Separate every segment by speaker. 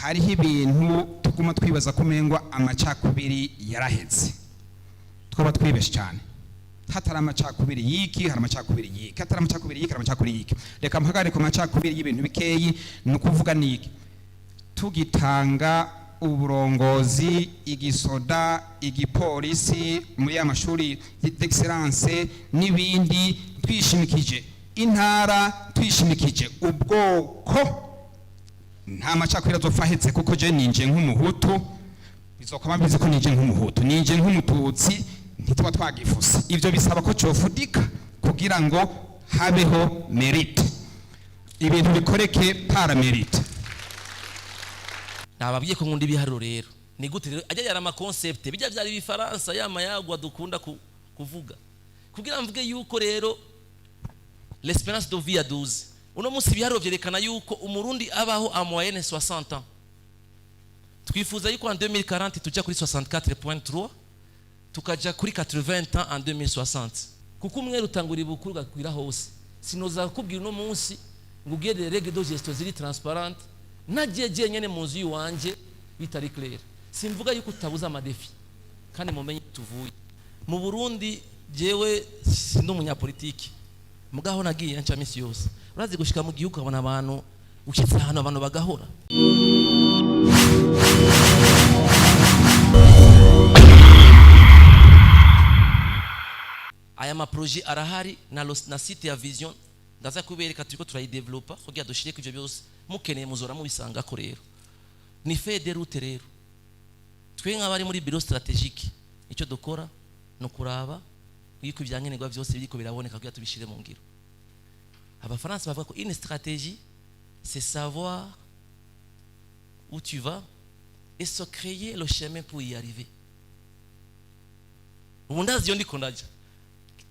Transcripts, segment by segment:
Speaker 1: Hariho ibintu tuguma twibaza ko umengwa amacakubiri yaraheze. Twaba twibeshe cyane. Hatari amacakubiri yiki, hari amacakubiri yiki, hatari amacakubiri yiki, hari amacakubiri yiki. Reka mpagare ku macakubiri y'ibintu bikeyi. Ni ukuvuga niki? Tugitanga uburongozi, igisoda, igipolisi, muri ya mashuri d'excellence n'ibindi, twishimikije intara, twishimikije ubwoko, nta macakubiri azopfa ahetse, kuko je ninje nk'Umuhutu, bizokoma bizi ko ninje nk'Umuhutu, ninje nk'Umututsi, ntituba twagifuse. Ivyo bisaba ko cofudika kugira ngo habeho mérite, ibintu bikoreke par mérite.
Speaker 2: Nababwiye ko nkunda ibiharuro. Rero ni gute rero ajya yari ama concept, bijya byari ibifaransa yama yagwa dukunda kuvuga kugira mvuge yuko rero l'espérance de vie ya 12. Uno munsi ibiharuro vyerekana yuko Umurundi abaho en moyenne 60 ans. Twifuza yuko en 2040 tuja kuri 64.3, tukaja kuri 80 ans en 2060, kuko umwe rutangura ibukuru ugakwira hose. Sinoza kukubwira uno munsi ngo ugere règles de gestion ziri transparentes, nagiye jenyene mu nzu iwanje bitari clair. Simvuga yuko utabuze ama défis, kandi mumenye tuvuye mu Burundi. Jewe sindi umunyapolitiki, mugaho nagiye nca misi yose. Urazi gushika mu gihugu ukabona abantu, ushitse ahantu abantu bagahora. Aya ma projets arahari na site ya vision ndaza kubereka, turiko turayidevelopa kugira dushireko ivyo byose mukeneye, muzora mubisangako. Rero ni feuille de route. Rero twe nk'abari muri bureau stratégique, icyo dukora ni ukuraba yuko ibyankenerwa byose biriko biraboneka kugira tubishire mu ngiro. Abafaransa bavuga ko une stratégie, c'est savoir où tu vas et se créer le chemin pour y arriver. Ubu ndazi iyo ndiko ndaja,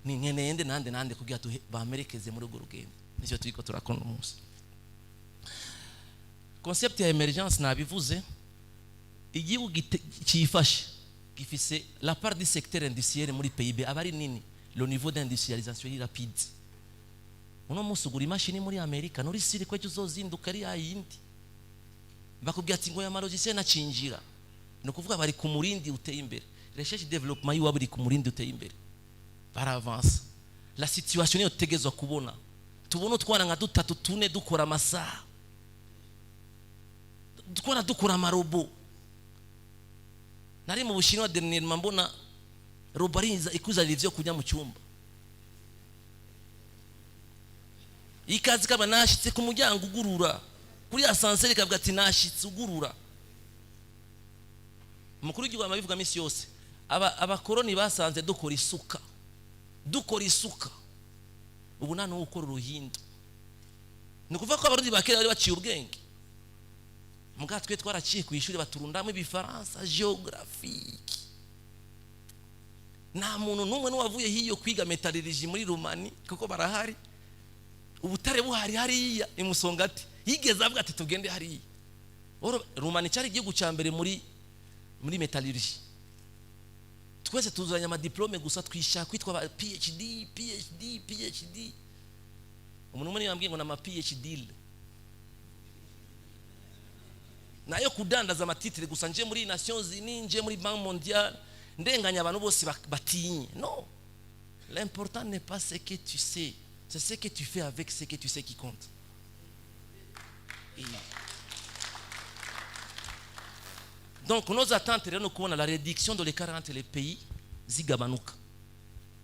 Speaker 2: ni nkeneye nde, nande nande, kugira tuhe bamerekeze muri urwo rugendo. Nicyo turiko turakora uno munsi. Concept ya émergence nabivuze. Igihugu cyifashe gifise la part du secteur industriel muri PIB aba ari nini, le niveau d'industrialisation est rapide. Uno munsi ugura imashini muri Amerika, nuri siri ko ejo uzozinduka ari yayindi. Bakubwira ati ngo ya ma logiciel nacinjira, ni ukuvuga bari ku murindi uteye imbere. Recherche développement y'iwabo iri ku murindi uteye imbere, baravansa. La situation niyo tutegerezwa kubona. Tubona utwana nka dutatu, tune dukora amasaha, twana dukora ama robots. Nari mu Bushinwa dernièrement, mbona robot ariza ikuzanira ivyo kurya mu cyumba, ikazi kaba nashitse ku muryango, ugurura kuri ascenseur, ikavuga ati nashitse, ugurura. Umukuru w'igihugu amabivuga minsi yose. Aba abakoroni basanze dukora isuka, dukora isuka. Ubu nta n'uwo ukora uruhindu. Ni ukuvuga ko Abarundi ba kera bari baciye ubwenge. Muga twe twaraciye ku ishuri, baturundamo ibifaransa, géographique. Nta muntu n'umwe n'uwavuye hiyo kwiga métallurgie muri Rumani, kuko barahari, ubutare buhari hariya imusongati, yigeze avuga ati tugende hariya. Rumani cyari igihugu cya mbere muri métallurgie. Twese tuzanye ama diplômes gusa, twishaka kwitwa aba PhD, PhD, PhD. Umuntu umwe yambwiye ngo ni ama PhD nayo kudandaza ama titres gusa. Nje muri Nations Unies, nje muri Banque mondiale, ndenganya abantu bose batinye. Non, l'important n'est pas ce que tu sais, c'est ce que tu fais avec ce que tu sais qui compte. Donc nos attentes rero ni ukubona la réduction de l'écart entre les pays zigabanuka.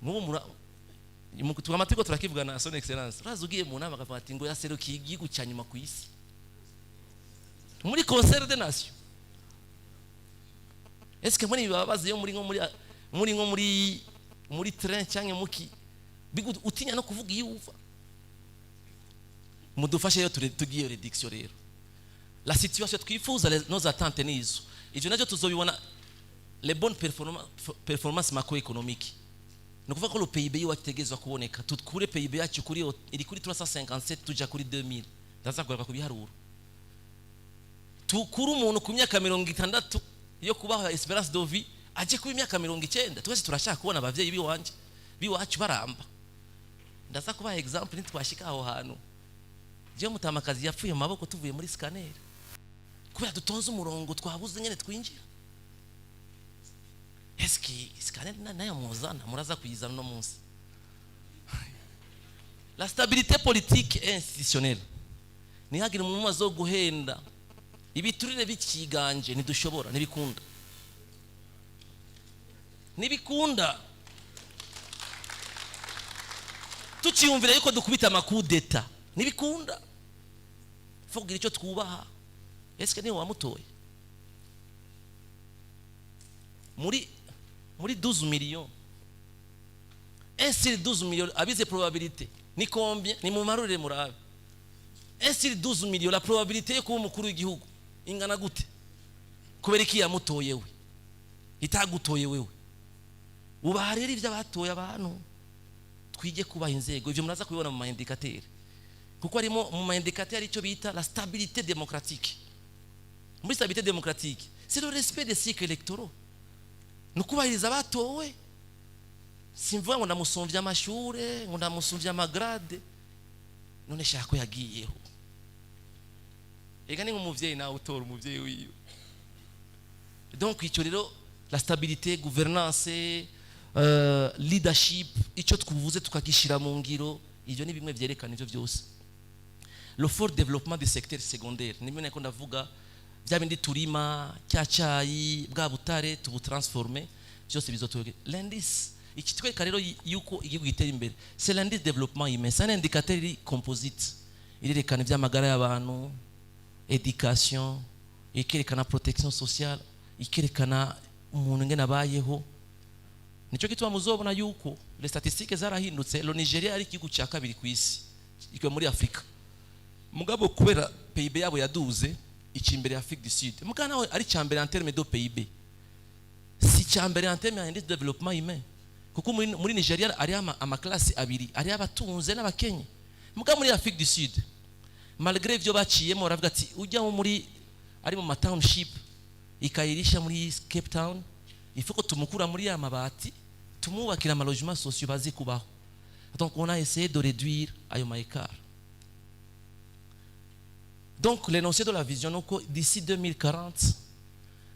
Speaker 2: Nk'ubu twama turiko turakivugana na Son Excellence. Urazi ugiye mu nama akavuga ati ngo yaserukiye igihugu cya nyuma ku isi muri concert des nations. Est-ce que muri bibabaza iyo muri nko muri train cyangwa muki utinya no kuvuga iyo uva? Mudufashe rero tugiye réduction. Rero la situation twifuza, nos attentes nizo. Ivyo navyo tuzobibona, les bonnes performance macroéconomique. Ni ukuvuga ko le PIB iwacu itegerezwa kuboneka, tukure PIB yacu kuri iri kuri 357, tuja kuri 2000. Ndaza kugaruka ku biharuro. Tukure umuntu ku myaka 60 yo kubaho, espérance de vie, aje kuba imyaka 90. Twese turashaka kubona abavyeyi biwanje, biwacu baramba. Ndaza kubaha exemple nitwashika aho hantu. Jewe mutamakazi yapfuye mu maboko tuvuye muri scanner. Kubera dutonze umurongo, twabuze nyene twinjira. Eski scanner nayo muzana, muraza kuyizana no munsi. La stabilité politique et institutionnelle, ntihagire umuntu zo guhenda. Ibiturire bikiganje, ntidushobora, ntibikunda, ntibikunda. Tukiyumvira yuko dukubita ama coups d'état, ntibikunda. Kugira icyo twubaha, ese niwe wamutoye muri 12 millions? 1 sur 12 millions, abize probabilité ni combien? Ni mu marurire murabe. 1 sur 12 millions, la probabilité yo kuba umukuru w'igihugu ingana gute? Kubera iki yamutoye we, itagutoye wewe? Ubaha rero ibyo abatoye abantu. Twige kubaha inzego. Ibyo muraza kubibona mu ma indicateurs, kuko harimo mu ma indicateurs icyo bita la stabilité démocratique. Muri stabilité démocratique, c'est le respect des cycles électoraux, ni ukubahiriza abatowe. Simvuga ngo ndamusumvye amashure, ngo ndamusumvye ama grades. None shaka ko yagiyeho. Ega ni nk'umuvyeyi nawe utora umuvyeyi wiwe. Donc icyo rero, la stabilité, gouvernance, leadership, icyo twuvuze tukagishyira mu ngiro, ibyo ni bimwe byerekana ibyo byose. Le fort développement du secteur secondaire, ni bimwe nako ndavuga, bya bindi turima, cya cyayi, bwa butare, tubutransforme, byose bizotwege. L'indice ikitwereka rero yuko igihugu gitera imbere, c'est l'indice développement humain. C'est un indicateur iri composite, irerekana iby'amagara y'abantu, éducation, ikerekana protection sociale, ikerekana umuntu ngene abayeho. Nicyo gituma muzobona yuko les statistiques zarahindutse. Le Nigeria ari igihugu cya kabiri ku isi, ikiba muri Afrika, mugabo kubera PIB yabo yaduze, ici imbere ya Afrique du Sud. Mugabo nawe ari cya mbere en terme de PIB, si cya mbere en terme ya indice de développement humain, kuko muri Nigeria ari ama classes abiri, ari abatunze n'abakenye. Mugabo muri Afrique du Sud, malgré ibyo baciyemo, baravuga ati ujya muri ari mu ma township ikayirisha muri Cape Town, il faut ko tumukura muri ya mabati, tumubakira ama logements sociaux, bazi kubaho. Donc on a essayé de réduire ayo ma écart. Donc l'énoncé de la vision nuko d'ici 2040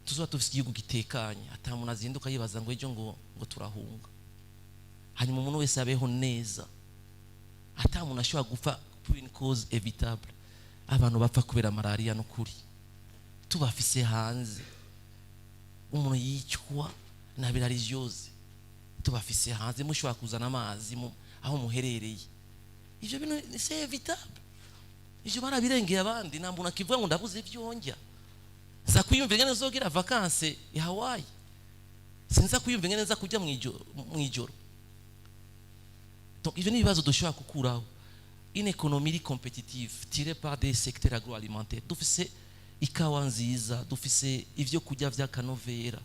Speaker 2: tuzoba dufite igihugu gitekanye, ata muntu azinduka yibaza ngo ejo ngo turahunga. Hanyuma umuntu wese abeho neza, ata muntu ashobora gupfa pour une cause évitable. Abantu bapfa kubera malariya, n'ukuri tubafise hanze. Umuntu yicwa na bilharziose, tubafise hanze. Mushobora kuzana amazi aho muherereye. Ivyo bintu c'est évitable, ivyo barabirengeye abandi. Nta muntu akivuga ngo ndabuze ibyo ndya. Nza kwiyumvira ingene nzogira vacances i Hawaii, sinza kwiyumvira ingene nza kujya mw'ijoro. Donc ivyo ni ibibazo dushobora gukuraho. Une économie iri compétitive, tirée par des secteurs agroalimentaires. Dufise ikawa nziza, dufise ivyo kurya vy'akanovera,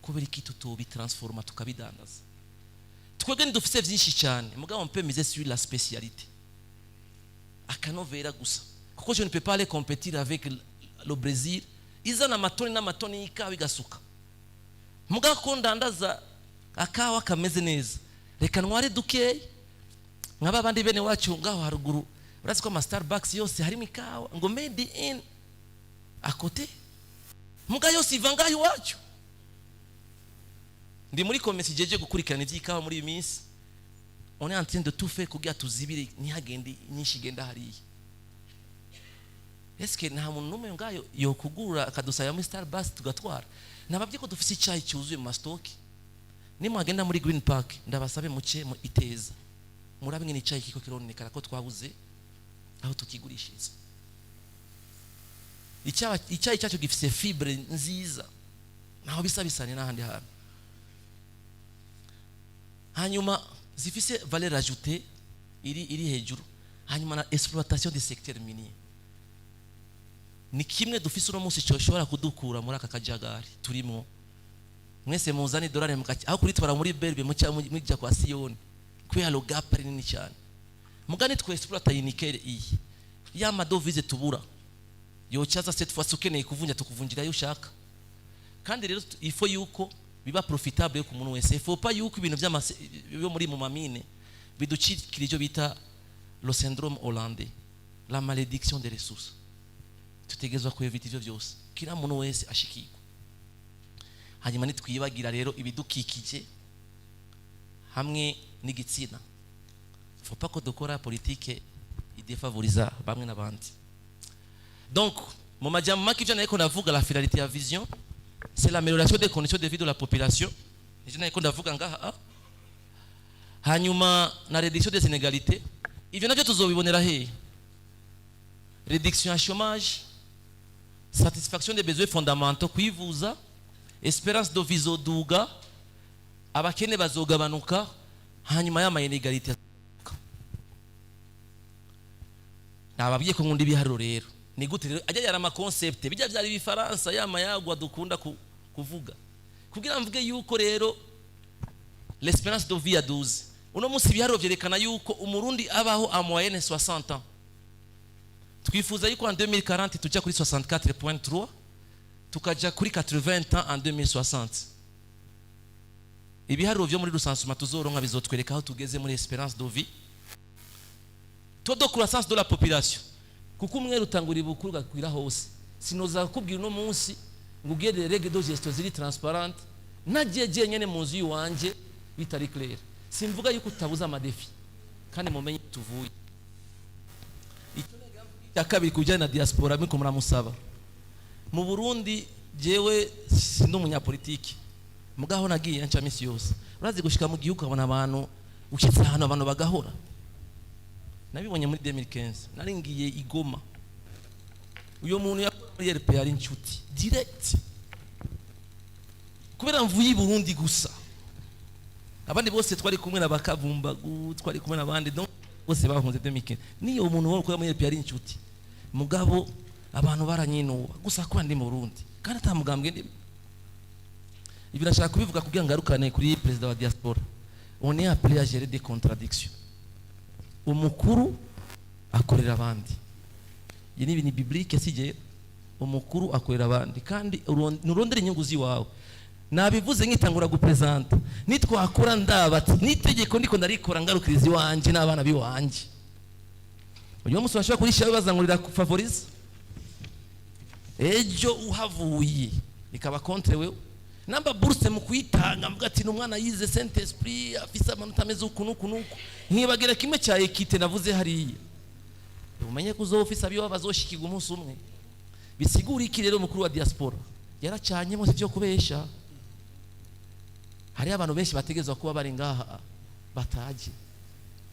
Speaker 2: kubera iki tutobitransforma tukabidandaza? Twebwe ntidufise vyinshi cyane, mugabo on peut miser sur la spécialité, akanovera gusa, kuko je ne peux pas aller compétir avec le Brésil izana amatoni n'amatoni y'ikawa igasuka. Mugabo ko ndandaza akawa kameze neza, reka ntware dukeya nk'aba bandi bene wacu ngaho haruguru. Urazi ko ama Starbucks yose harimo ikawa ngo made in à côté, muga yose iva ngaho iwacu. Ndi muri komisiyo ijeje gukurikirana iby'ikawa muri iyi minsi. On est en train de tout faire kugira tuzibire, ntihagende nyinshi igenda hariya. Eske nta muntu n'umwe ngayo yokugura akadusaba muri Starbucks tugatwara? Nababwiye ko dufite icyayi cyuzuye mu ma stocks. Nimwagenda muri Green Park, ndabasabe muce mu iteza, murabe ngene icyayi kiko kironekara, ko twabuze aho tukigurishiriza. Icyayi cyacu gifise fibre nziza, ntaho bisa bisanye n'ahandi hantu. Hanyuma zifise valeur ajoutée iri hejuru. Hanyuma na exploitation du secteur minier ni kimwe dufise uno munsi cyoshobora kudukura muri aka kajagari turimo. Mwese muzane idolari mukaki aho kuritwara muri BRB, mucya mujya kwa Siyoni, kubera le gap ari nini cyane. Mugani twe exploita iyi nickel, iyi ya ma devises tubura yocaza. Cette fois ukeneye kuvunja, tukuvunjira ayo ushaka. Kandi rero il faut yuko biba profitable ku muntu wese. Il faut pas yuko ibintu by'amase byo muri mu ma mines biducikira, icyo bita le syndrome hollandais, la malédiction des ressources. Tutegerezwa kwevita ivyo byose, kila muntu wese ashikirwa. Hanyuma nitwibagira rero ibidukikije hamwe n'igitsina, faut pas ko dukora politique idefavoriza bamwe n'abandi. Donc mu majambo make, ivyo nariko ndavuga, la finalité ya vision, c'est l'amélioration des conditions de vie de la population, ivyo nariko ndavuga ngaha, hanyuma na réduction des inégalités. Ivyo navyo tuzobibonera hehe? Réduction ya chômage, satisfaction des besoins fondamentaux, kwivuza, espérance de vie izoduga, abakene bazogabanuka, hanyuma y'ama inégalité. Nababwiye ko nkunda ibiharuro. Rero ni gute rero ajya yari ama concept, bijya byari ibifaransa, yama yagwa dukunda kuvuga, kugira mvuge yuko rero l'espérance de vie ya 12 uno munsi, ibiharuro vyerekana yuko Umurundi abaho en moyenne 60 ans. Twifuza yuko en 2040 tuja kuri 64.3, tukaja kuri 80 ans en 2060. Ibiharuro vyo muri recensement tuzoronka bizotwereka aho tugeze muri espérance de vie, taux de croissance de la population, kuko umwe rutangura ibukuru gakwira hose. Sinoza kukubwira uno munsi ngo ugere règles de gestion ziri transparentes, nagiye giye nyene mu nzu iwanje bitari clair. Simvuga yuko utabuza ama défis, kandi mumenye tuvuye. Icya kabiri, kujyana na diaspora, muriko muramusaba mu Burundi, jewe sindi umunyapolitiki, mugaho nagiye nca misi yose. Urazi gushika mu gihugu ukabona abantu, ushyitse ahantu abantu bagahora. Nabibonye muri 2015, nari ngiye i Goma. Uyo muntu yakora muri RP, yari inshuti direct, kubera mvuye i Burundi gusa. Abandi bose twari kumwe na bakavumbagu, twari kumwe n'abandi, donc bose bahunze 2015. Niyo umuntu wo ukora muri RP yari inshuti, mugabo abantu baranyinuba gusa kuba ndi mu Burundi kandi ata mugambwe ndimo. Ibi nashaka kubivuga kugira ngo ngarukane kuri perezida wa diaspora. On est appelé à gérer des contradictions. Umukuru akorera abandi, iyi ni ibintu biblique, si jye. Umukuru akorera abandi, kandi nurondera inyungu z'iwawe. Nabivuze nkitangura gupresenta, nitwakora ndaba ati n'itegeko ndiko ndarikora ngarukiriza iwanje n'abana biwanje. Uyu munsi bashobora kurishyiraho bibaza ngo rirakufavoriza, ejo uhavuye rikaba contre wewe. Namba bourse mu kuyitanga mvuga ati ni umwana yize Saint Esprit, afise amanota ameze uku nuku nuku, nkibagira kimwe cya équité navuze hariya, umenye ko uzoba ufise abiwa bazoshikirwa umunsi umwe. Bisigura iki rero? Umukuru wa diaspora yaracanyemo, si byo kubesha. Hariyo abantu benshi bategerezwa kuba bari ngaha bataje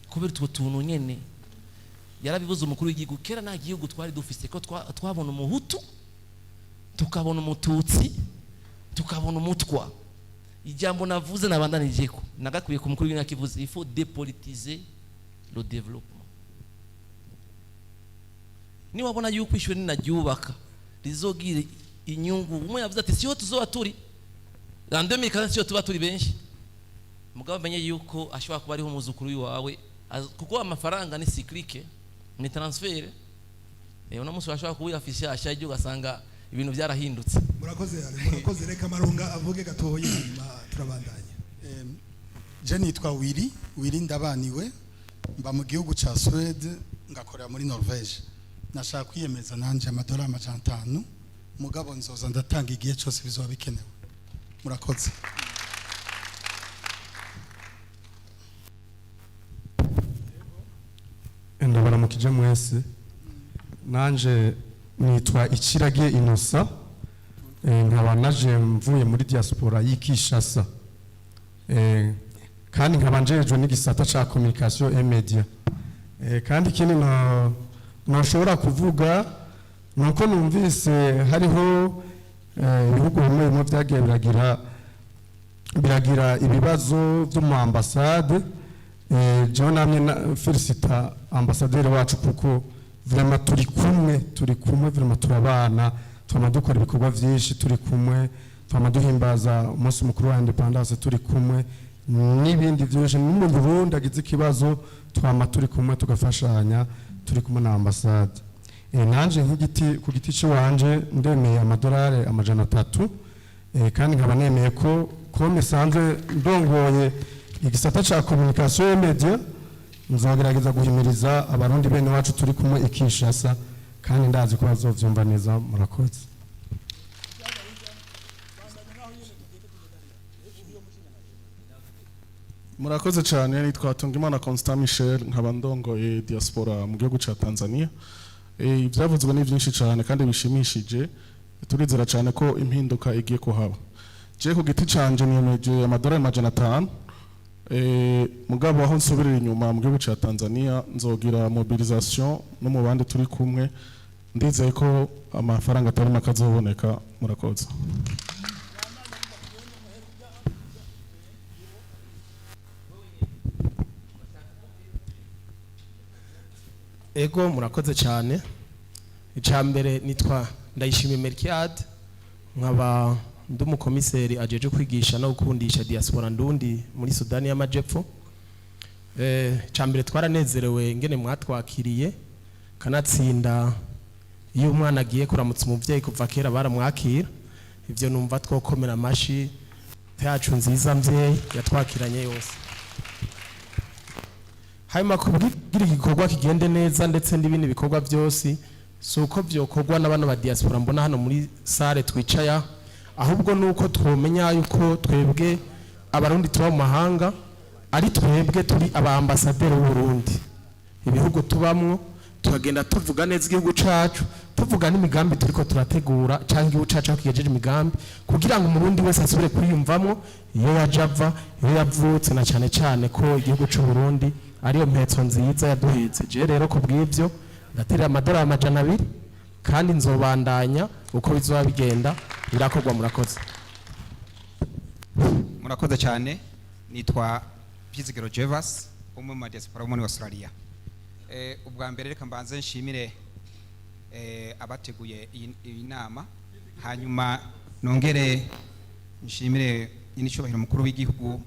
Speaker 2: kubera utwo tuntu nyene. Yarabibuze umukuru w'igihugu. Kera nta gihugu twari dufise, ko twabona Umuhutu, tukabona Umututsi, tukabona Umutwa. Ijambo navuze nabandanije ko nagakwiye ku mukuru w'igihugu akivuze: il faut dépolitiser le développement. Niwabona yuko ishuri ninaryubaka rizogira inyungu, umwe yavuze ati siho tuzoba turi en 2040, siho tuba turi benshi, mugabo amenye yuko ashobora kuba ariho umuzukuru wawe, kuko amafaranga ni cyclique, ni transfert. Uno munsi urashobora kuba uyafishe ashaje, ugasanga ibintu byarahindutse.
Speaker 3: Murakoze Ale, murakoze. Reka Marunga avuge gatoya, hanyuma turabandanya.
Speaker 4: Je nitwa Willy, Willy Ndabaniwe, mba mu gihugu ca Suède, ngakorera muri Norvège. Nashaka kwiyemeza nanje amadolari 500, mugabo nzoza ndatanga igihe cyose bizoba bikenewe. Murakoze.
Speaker 5: Ndabaramukije mwese. Nanje nitwa Ikirage Innocent, nkaba naje mvuye muri diaspora y'i Kinshasa, kandi nkaba njejwe n'igisata ca communication et média. Kandi ikindi noshobora kuvuga nuko numvise hariho ibihugu bimwe bimwe vyagiye biragira ibibazo byo mu ambasade. Jewe namye na felicita ambasaderi wacu, kuko vraiment turi kumwe, turi kumwe, vraiment turabana, twama dukora ibikorwa vyinshi turi kumwe, twama duhimbaza umunsi mukuru wa indépendance turi kumwe n'ibindi vyinshi. No mu Burundi agize ikibazo twama turi kumwe, tugafashanya turi kumwe na ambasade. Nanje nk'igiti ku giti ciwanje ndemeye amadolari 300, kandi nkaba nemeye ko comme isanzwe ndongoye igisata ca communication et média, nzogerageza guhimiriza Abarundi bene wacu turi kumwe i Kinshasa. Kandi ndazi ko bazovyumva neza. Murakoze.
Speaker 6: Murakoze cyane. Nitwa Tungimana Constant Michel, nkaba ndongoye diaspora mu gihugu ca Tanzania. Ibyavuzwe ni byinshi cyane kandi bishimishije. Turizera cyane ko impinduka igiye kuhaba. Je ku giti canje niyemeje amadolari 500. Mugabo aho nsubirira inyuma mu gihugu ca Tanzania, nzogira mobilisation no mu bandi turi kumwe. Ndizeye ko amafaranga atari make azoboneka. Murakoze.
Speaker 7: Ego, murakoze cyane. Icya mbere, nitwa Ndayishimiye Melchiad, nkaba ndi umukomiseri ajeje kwigisha no gukundisha diaspora ndundi muri Sudani y'Amajepfo. Icya mbere, twaranezerewe ingene mwatwakiriye. Kanatsinda iyo umwana agiye kuramutsa umubyeyi, kuva kera baramwakira. Ibyo numva twokomera amashi yacu nziza mvyeyi yatwakiranye yose. Hanyuma kugira igikorwa kigende neza, ndetse n'ibindi bikorwa byose, si uko byokorwa na bano ba diaspora mbona hano muri salle twicaya, ahubwo ni uko twomenya yuko twebwe Abarundi tuba mu mahanga ari twebwe turi aba ambasaderi b'Uburundi. Ibihugu tubamwo, tukagenda tuvuga neza igihugu cacu, tuvuga n'imigambi turiko turategura, cyangwa igihugu cacu aho kigejeje imigambi, kugira ngo Umurundi wese asubire kwiyumvamwo iyo yaje ava, iyo yavutse, na cyane cyane ko igihugu c'u Burundi ariyo mpetso nziza yaduhetse. Je rero ku bw'ivyo ndaterera amadolari 200, kandi nzobandanya uko bizoba bigenda birakorwa. Murakoze.
Speaker 1: Murakoze cyane. Nitwa Byizigiro Jevas, umwe mu diaspora wo muri Australia. Ubwa mbere reka mbanze nshimire abateguye iyi nama, hanyuma nongere nshimire nyinicyubahiro mukuru w'igihugu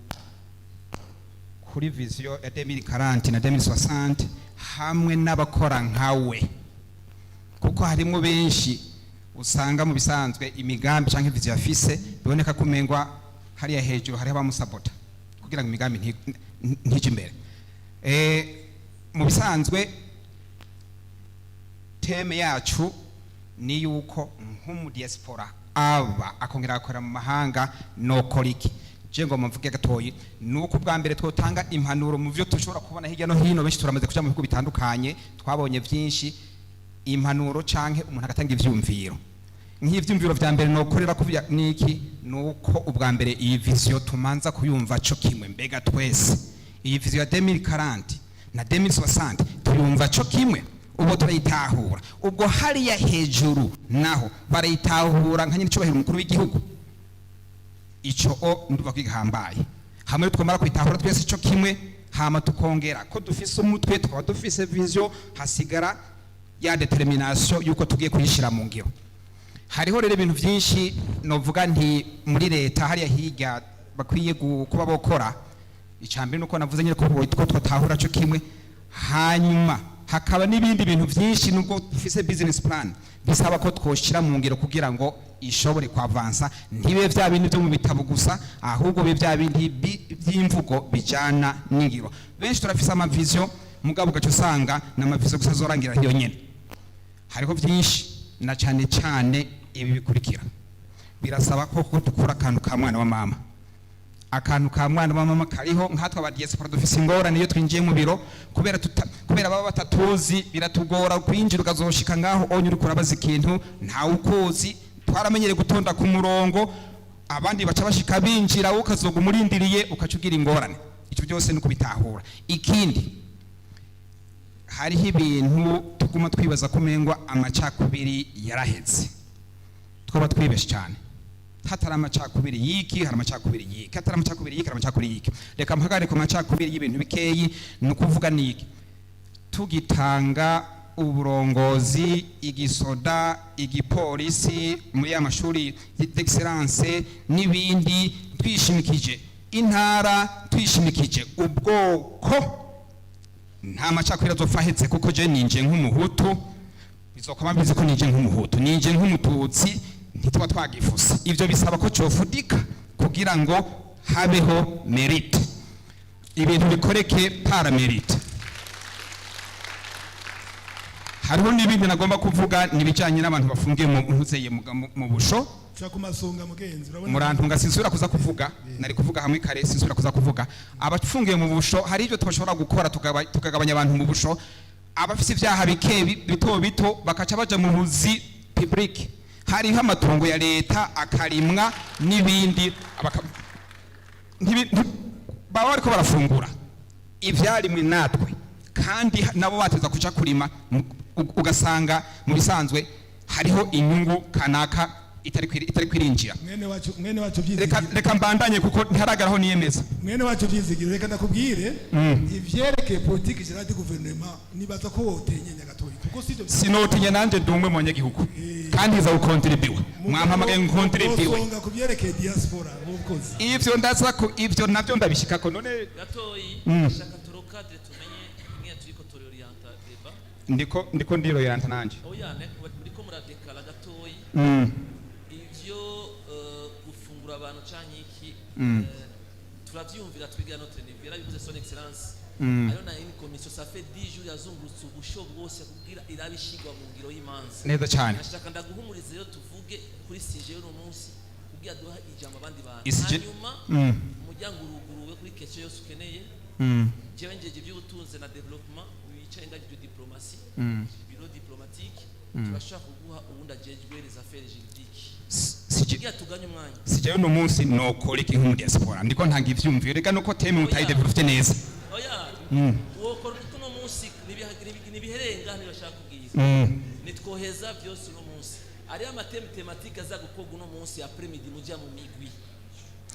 Speaker 1: kuri vision ya 2040 na 2060, hamwe n'abakora nkawe, kuko harimo benshi usanga mu bisanzwe imigambi cyangwa vision afise biboneka ko umengwa hariya hejuru hariho abamusabota kugira ngo imigambi ntije imbere. Mu bisanzwe thème yacu ni yuko nk'umudiaspora aba akongera agakora mu mahanga nokora iki. Je ngomba mvuge gatoyi, ni uko ubwa mbere twotanga impanuro mu byo dushobora kubona hirya no hino. Benshi turamaze kuja mu bihugu bitandukanye, twabonye byinshi. Impanuro canke umuntu agatanga ivyumviro, nk'ivyumviro vya mbere nokorera ko niki? Nuko ubwa mbere iyi vision tumanza kuyumva co kimwe. Mbega twese iyi vision ya 2040 na 2060 tuyumva co kimwe? Ubwo turayitahura? Ubwo hariya hejuru naho barayitahura nka nyine cyubahiro umukuru w'igihugu? Ico o nduva kwihambaye hamwe. Twamara kwitahura twese ico kimwe, hama tukongera ko dufise umutwe, tukaba dufise vision, hasigara ya détermination yuko tugiye kuyishira mu ngiro. Hariho rero ibintu byinshi novuga nti muri leta hariya hirya bakwiye kuba bokora. Icambere nuko navuze nyine ko twatahura cyo kimwe, hanyuma hakaba n'ibindi bintu byinshi, nubwo dufise business plan, bisaba ko twoshira mu ngiro kugira ngo ishobore kwavansa, ntibe bya bindi byo mu bitabo gusa, ahubwo bibe bya bindi by'imvugo bijana n'ingiro. Benshi turafise amavision, mugabo ugaca usanga n'amavision gusa azorangira hiyo nyene. Hariho byinshi, na cyane cyane ibi bikurikira: birasaba ko dukura akantu ka mwana wa mama. Akantu ka mwana wa mama kariho. Nkatwe aba diaspora dufise ingorane iyo twinjiye mu biro, kubera baba batatuzi, biratugora kwinjira. Ukazoshika ngaho onye uriko urabaza ikintu, ntawe ukuzi. Twaramenyereye gutonda ku murongo, abandi baca bashika binjira, wowe ukazoga umurindiriye, ukaca ugira ingorane. Icyo byose ni ukubitahura. Ikindi, hariho ibintu tuguma twibaza ko umengwa amacakubiri yaraheze. Twaba twibeshe cyane. Hatari amacakubiri y'iki, hari amacakubiri y'iki; hatari amacakubiri y'iki, hari amacakubiri y'iki. Reka mpagare ku macakubiri y'ibintu bikeyi. Ni ukuvuga niki? Tugitanga uburongozi, igisoda, igipolisi, muri ya mashuri d'excellence n'ibindi, twishimikije intara, twishimikije ubwoko, nta macakubiri azopfa ahetse, kuko je ninje nk'Umuhutu, bizokoma bizi ko ninje nk'Umuhutu, ninje nk'Umututsi, ntituba twagifuse. Ivyo bisaba ko cofudika kugira ngo habeho mérite, ibintu bikoreke par mérite. Hariho n'ibindi nagomba kuvuga, nibijanye n'abantu bafungiye mu ntuzeye mu busho.
Speaker 3: Ca ku masonga, mugenzi, urabona.
Speaker 1: Murantunga, sinsubira kuza kuvuga. Nari kuvuga hamwe kare, sinsubira kuza kuvuga. Abafungiye mu busho, hari ibyo twashobora gukora tukagabanya abantu mu busho. Abafise ibyaha bike bito bito bakaca baja mu buzi public, hariho amatongo ya leta akarimwa n'ibindi, baba bariko barafungura ivyarimwe natwe, kandi nabo bateza kuja kurima. Ugasanga mu bisanzwe hariho inyungu kanaka itari kwirinjira.
Speaker 3: Mwene wacu, mwene wacu
Speaker 1: Reka
Speaker 3: Byizigiro.
Speaker 1: Reka mbandanye kuko ntiharagaraho niyemeza.
Speaker 3: Mwene wacu Byizigiro, reka ndakubwire ivyerekeye politique générale du gouvernement. Nibaza ko wotenyenya gatoyi kuko sivyo.
Speaker 1: Sinotinya, nanje ndi umwe mu banyagihugu kandi nza gukontribuwa. Mwampamagaye ngo nkontribuwe.
Speaker 3: Wosonga ku vyerekeye diaspora bukozi.
Speaker 1: Ivyo ndaza ku ivyo navyo ndabishikako none.
Speaker 2: Gatoyi, shaka turokadre tumenye ingene turiko turorienta débat.
Speaker 1: Ndiko ndiroyanta nanje.
Speaker 2: Oya, muriko muradekala gatoyi. Ivyo gufungura abantu canke iki, turavyumvira, twiga notre niveau. Yarabivuze Son Excellence, hariho na une commission, ça fait 10 jours yazungurutse ubusho bwose kugira irabe ishigwa mu ngiro y'imanza.
Speaker 1: Neza cyane.
Speaker 2: Nashaka ndaguhumurize rero, tuvuge kuri sujet y'uno munsi kugira duha ijambo abandi bantu. Hanyuma umuryango uruguruwe kuri question yose ukeneye. Jewe njeje iby'ubutunzi na développement, wicaye ngajije diplomatie, bureau diplomatique, turashobora kuguha uwundi ajejwe les affaires juridiques kugira tuganye umwanya.
Speaker 1: Sijewe uno munsi nokora iki nk'umu diaspora? Ndiko ntanga ivyumviro reka nuko thème mutayidevelopye neza.
Speaker 2: Oya, wokora uno munsi nibiherenga ntibashaka kubwira. Nitwoheza byose uno munsi. Ariyo ama thèmes thématiques aza gukorwa uno munsi après midi, muja mu migwi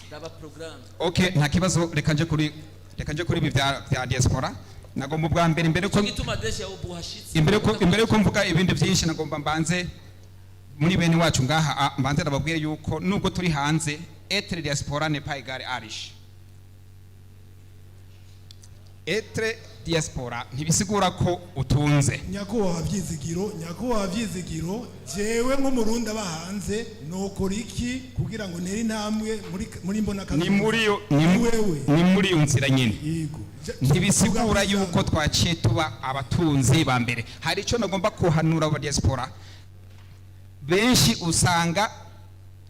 Speaker 2: ndaba programme.
Speaker 1: Okay, nta kibazo. Reka nje kuri ibi vya diaspora. Nagomba ubwa mbere, imbere ko
Speaker 2: cyo gituma déjà ubu hashitse
Speaker 1: imbere ko mvuga ibindi byinshi, nagomba mbanze muri bene wacu ngaha, mbanze ndababwire yuko nubwo turi hanze, être diaspora n'est pas égal à riche. Être diaspora ntibisigura ko utunze.
Speaker 3: Nyakubahwa Byizigiro, nyakubahwa Byizigiro, jewe nk'umurundi aba hanze nokora iki kugira ngo ntere intambwe muri mbona?
Speaker 1: Ni muri yo ni
Speaker 3: wewe.
Speaker 1: Ni muri iyo nzira nyine.
Speaker 3: Yego.
Speaker 1: Ntibisigura yuko twaciye tuba abatunzi ba mbere. Hari icyo nagomba kuhanura aba diaspora benshi. Usanga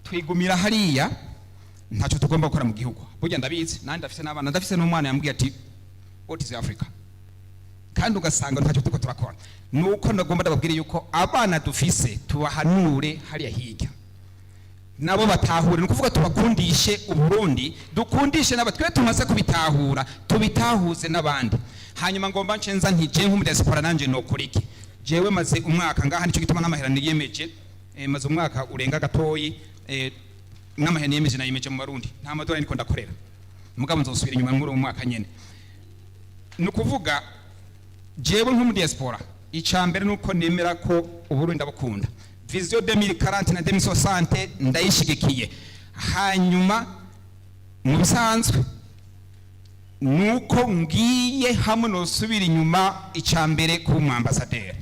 Speaker 1: twigumira hariya, ntacyo tugomba gukora mu gihugu. Burya ndabizi nanjye, ndafise n'abana, ndafise n'umwana yambwiye ati: "What is Africa?" Kandi ugasanga ntacyo turiko turakora. Nuko ndagomba ndababwire yuko abana dufise tubahanure hariya hirya, nabo batahure. Ni ukuvuga tubakundishe Uburundi, dukundishe n'aba twe tumaze kubitahura, tubitahuze n'abandi. Hanyuma ngomba ncenza nti je nk'umudiaspora nanje nokora iki? Jewe maze umwaka ngaha, nicyo gituma n'amahera niyemeje. Maze umwaka urenga gatoyi, n'amahera niyemeje nayemeje mu Barundi, nta madorari niko ndakorera. Mugabo nzosubira inyuma muri uwo mwaka nyene. Ni ukuvuga jewe nk'umudiaspora, icya mbere nuko nemera ko Uburundi ndabukunda, vision 2040 na 2060 ndayishigikiye. Hanyuma mu bisanzwe nuko ngiye hamwe nosubira inyuma, icya mbere kuba umwambasaderi,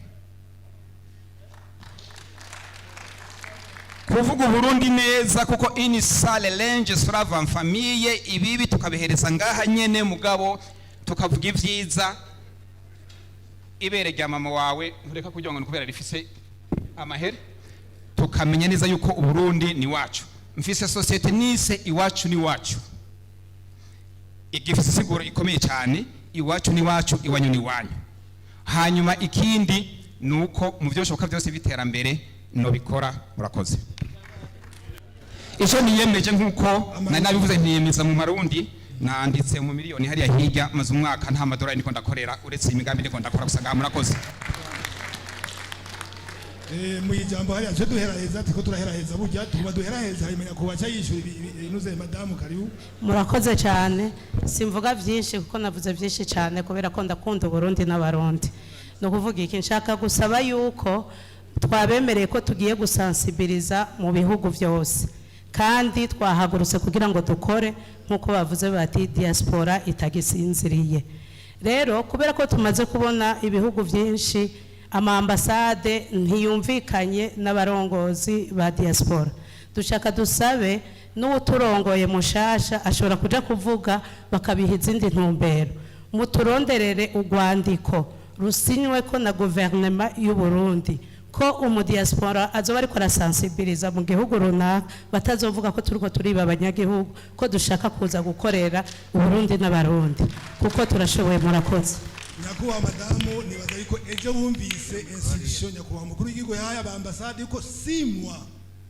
Speaker 1: kuvuga Uburundi neza, kuko une sale linge se lave en famille. Ibibi tukabihereza ngaha nyene, mugabo tukavuga ibyiza. Ibere rya mama wawe ntureka kugira ngo ni kubera rifise amahere. Tukamenya neza yuko Uburundi ni wacu. Mfise société nise Iwacu ni Wacu, igifise isiguro ikomeye cyane: iwacu ni wacu, iwanyu ni wanyu. Hanyuma ikindi ni uko mu byo bishoboka byose by'iterambere nobikora. Murakoze. Icyo niyemeje, nk'uko nari nabivuze, ntiyemeza mu Marundi, nanditse mu miliyoni hariya hirya. Maze umwaka nta madorari niko ndakorera, uretse imigambi ndiko ndakora gusa ngaha. Murakoze.
Speaker 3: Mu ijambo hariya tuje duheraheza, turiko turaheraheza. Burya tuguma duheraheza, hanyuma nyakubahwa aca yishyura inuze. Madamu, karibu.
Speaker 8: Murakoze cyane. Simvuga byinshi kuko navuze byinshi cyane, kubera ko ndakunda Uburundi n'Abarundi. Ni ukuvuga iki? Nshaka gusaba yuko twabemereye ko tugiye gusansibiriza mu bihugu byose, kandi twahagurutse kugira ngo dukore nk'uko bavuze bati diaspora itagisinziriye. Rero kubera ko tumaze kubona ibihugu byinshi amambasade ntiyumvikanye n'abarongozi ba diaspora, dushaka dusabe n'uwuturongoye mushasha ashobora kuja kuvuga bakabiha izindi ntumbero. Muturonderere urwandiko. Rusinywe ko na guverinoma y'u Burundi, ko umudiaspora azoba ariko arasensibiliza mu gihugu runaka, batazovuga ko turiko turiba abanyagihugu, ko dushaka kuza gukorera Uburundi n'Abarundi, kuko turashoboye. Murakoze.
Speaker 3: Nyakubahwa madamu, nibaza yuko ejo bumvise instruction nyakubahwa mukuru w'igihugu yahaye abambasade, yuko 6 mois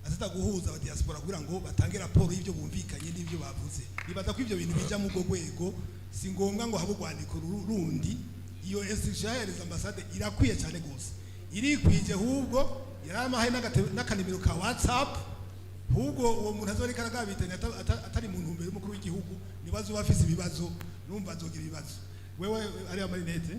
Speaker 3: azita guhuza abadiaspora kugira ngo batange raporo y'ibyo bumvikanye n'ibyo bavuze. Nibaza ko ibyo bintu bija mu ubwo rwego, si ngombwa ngo habe urwandiko rundi. Iyo instruction yahereza ambasade irakwiye cyane gose, irikwije. Ahubwo yaramahaye n'akanimero ka WhatsApp. Ahubwo uwo muntu azoba ariko aragabitanya atari mu ntumbero y'umukuru w'igihugu, niba azoba afise ibibazo, numva azogira ibibazo. Wewe ariya marinete.